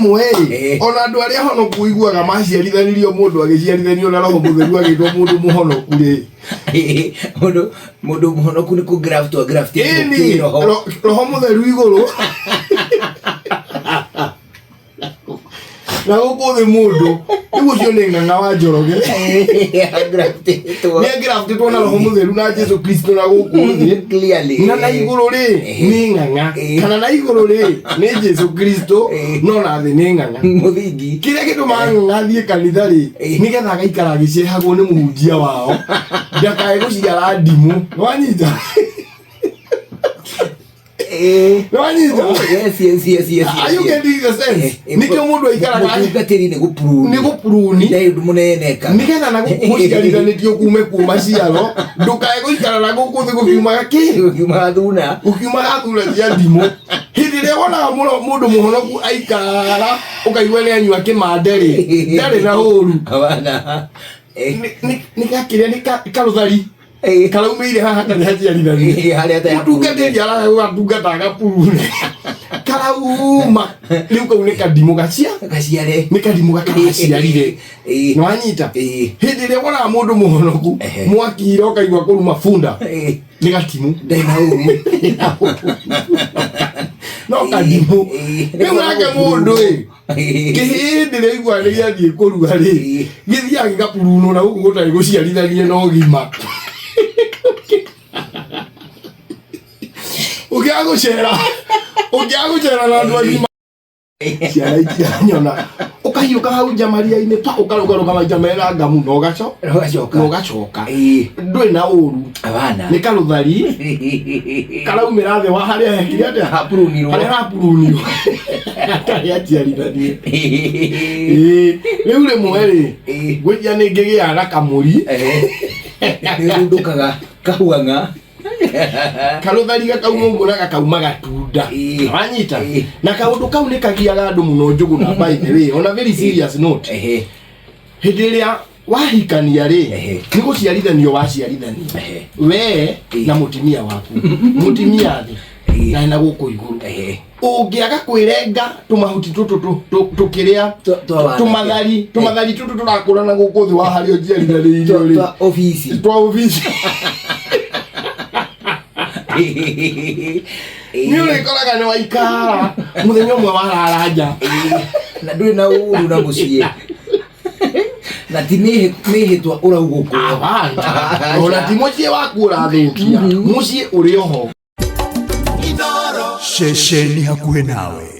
Rĩmwe rĩ, ona andũ arĩa honoku ũiguaga maciarithanirio, mũndũ agĩciarithanio na Roho Mũtheru agĩtwo mũndũ mũhonoku rĩ, Mũndũ mũhonoku nĩ kũ-graft graft. Ĩni Roho Mũtheru igũrũ na gũkũ thĩ mũndũ rĩu ũcio nĩ Ng'ang'a wa Njoroge. Graftĩtwo. Nĩ angraftĩtwo na Roho Mũtheru na Jesu Kristo na gũkũ thĩ. Clearly. Na igũrũ rĩ, nĩ Ng'ang'a, kana na igũrũ rĩ, nĩ Jesu Kristo, no na thĩ nĩ Ng'ang'a. Mũthingi. Kĩrĩa gĩtũmaga Ng'ang'a athiĩ kanitha rĩ, nĩgetha agaikara agĩcehagwo nĩ mũhunjia wao ndakae gũciara ndimũ. Nĩwanyita? Nĩwanyita? Oh, yes. Are you getting the sense? Nĩkĩo mũndũ aikaraga Mũtungatĩri nĩ gũpruni. Nĩ gũpruni. Nĩ ũndũ mũnene ka. Nĩgetha na gũkũ gũciarithanĩtio kume kuo maciaro, ndũkae gũikara na gũkũ thĩ gũkiumaga kĩ? Gũkiumaga thuna. Gũkiumaga thuna cia ndimũ. Hĩndĩ ĩrĩa wonaga mũno mũndũ mũhonoku aikara ũkaigua nĩ anyua kĩmande rĩ, ndarĩ na ũru. Abana. Nĩ gakĩrĩa nĩ karũthari karaumĩire haha hatarĩ haciarithanie. Harĩa atarĩ. Mũtungatĩri araga gũgatungata agapurune karauma, rĩu kau nĩ kadimũ gacia. Gaciare. Nĩ kadimũ gakaraciarire. Nĩwanyita? Hĩndĩ ĩrĩa wonaga mũndũ mũhonoku mwakira ũkaigua kũruma bunda, nĩ gatimũ. Ndarĩ na ũru. No kadimũ. Rĩu nake mũndũ ĩ kĩhĩndĩ rĩa igua nĩ gĩathiĩ kũrua rĩ, gĩthiaga gĩgapurunwo na gũkũ gũtarĩ gũciarithanie na ũgima. Ũngĩaga gũcera, ũngĩaga gũcera na andũ agima, ciana itiranyona, ũkahiũka hau nja maria-inĩ pa, ũkarũgarũga maita mena ngamu na ũgaco Ũgacoka. Na ũgacoka. Ndũrĩ na ũru. Abana. Nĩ karũthari karaumĩra thĩ wa harĩa hekire atĩa? Hapurunirwo. Harĩa hapurunirwo hatarĩ aciarithanie. Ĩĩ, rĩu rĩmwe rĩ, ngwĩciria nĩ ngĩgĩaga na kamũri. Nĩ ũrundũkaga kahuang'a. Karũthari gakauma ũguo na gakauma gatunda. Wanyita? Na kaũndũ kau nĩ kagiaga andũ mũno njũgũ na by the way, on a very serious note, hĩndĩ ĩrĩa wahikania rĩ, nĩ gũciarithanio waciarithania we na mũtumia waku, mũtumia thĩ na gũkũ igũrũ. Ũngĩaga kwĩrenga tũmahuti tũtũ tũkĩrĩa twa wanake. Tũmathari tũtũ tũrakũra na gũkũ thĩ wa harĩa ũnjiarithanĩirio rĩ, twa obici. Twa obici nĩ ũrĩkoraga nĩ waikara mũthenya ũmwe warara nja. Na ndũrĩ na ũru na mũciĩ na ti mĩhĩtwa ũraugũkwo. Abana, ona ti mũciĩ waku ũrathũkia, mũciĩ ũrĩ oho. Ceceni hakuhĩ nawe.